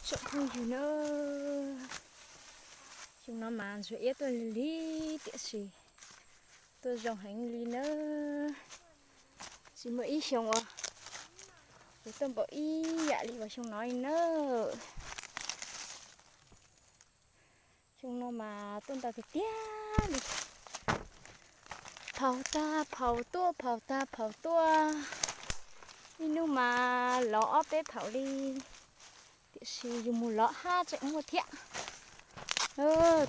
Tsoom phooj ywg na, xyoo no mas ntsuag iab tuaj lig lig tiam sis tuaj zoo heev li na. Tsis muaj ib xyoo uas yuav tuaj npaum ib yam li uas xyoo no li na. Xyoo no mas tuaj ntau tiag tiag li. Phaus tag phaus tuaj, phaus tag phaus tuaj. Ib hnub mas lov ob peb phaum li, tiam sis yus mus lov hab tseem muaj thiab.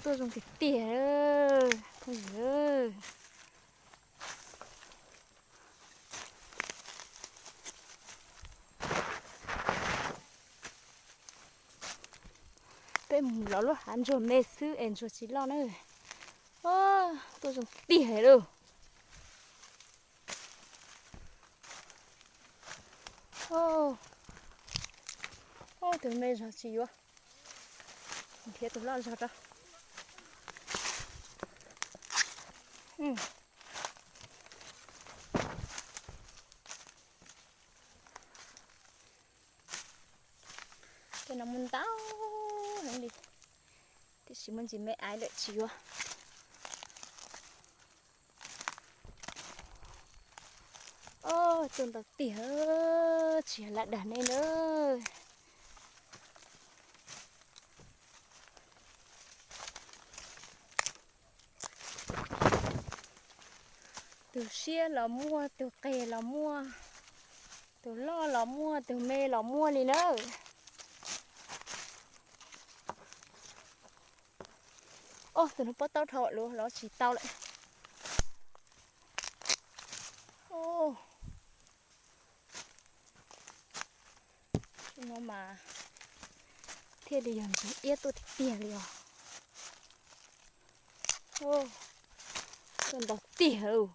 Tuaj zoo tiag tiag, phooj ywg. Peb mus lov lub hav ntsuag me xwb es ntsuag tsis loj na. Tuaj zoo tiag lawm. Tus me zog tsis yuav, nrhiav tus loj zog rau. Tej no muaj ntau heev li, tiam sis muaj ntsis me aiv lawm tsis yuav. Tuaj ntau tiag, tsis yog lam dag nej na. Tus siab los muaj, tus qes los muaj, tus loj los muaj, tus me los muaj li na. Tus no pob taub dhau lawm, lov tsis tau lawm. No mas thiaj li yog ntsuag iab tuaj tiag tiag li os. Tuaj ntau tiag lawm.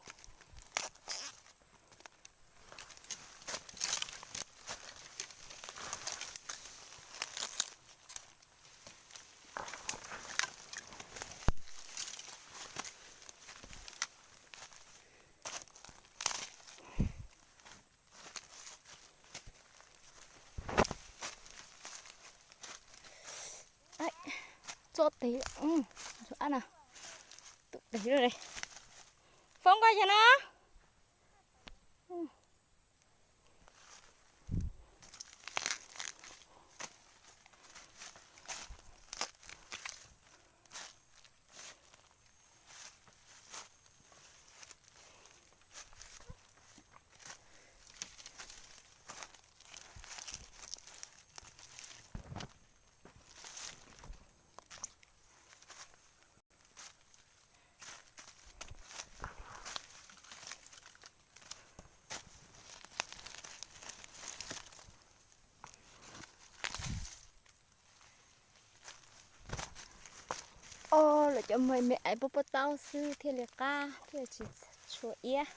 Txoj tes, ab no, tus tes, foob nqa yog no. Os, lawv cov me me aiv pob pob taub xwb thiaj li qab thiaj tsis tshua iab.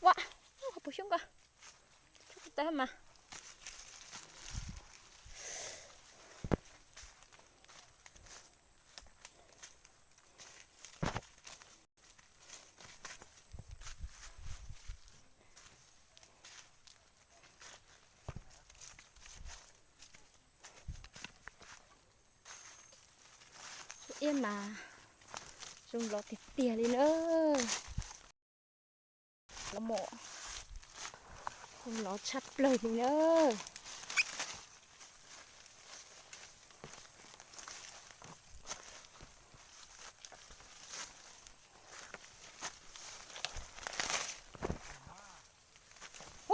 Ua, puas xyoob ko, xyoob tas mas. Iab mas zoo lov tiag tiag li na. Los mus, Lov tshaj plaws li na.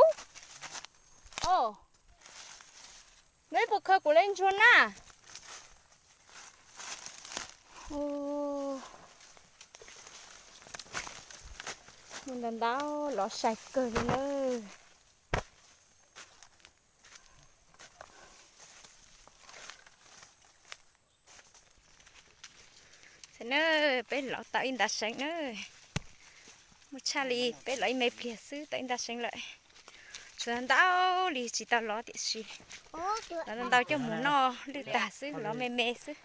Ub, o, neb puas khaws kuv li ntsuag na? Mus ntau ntau, lov sai kawg li na. Xav na, peb lov tau ib nta seev na. Muaj tshaj li peb lov ib me pliag xwb tau ib nta seev lawm. Tshuav ntau li tsis tau lov tiam sis lov ntau coj mus noj lwj tag xwb, lov me me xwb.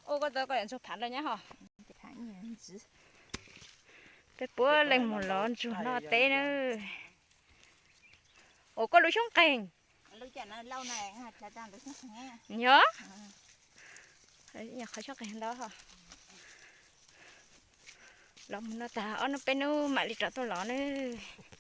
Ua koj tau koj ntsuag phav nrog nyab ho. Peb puav leej mus lov ntsuag noj teb na. Ua koj lub xyoob qeeg. Yog, qhov xyoob qeeg ntau ho. Lov mus noj tag ob hnub peb hnub mam li rov tuaj lov nawb.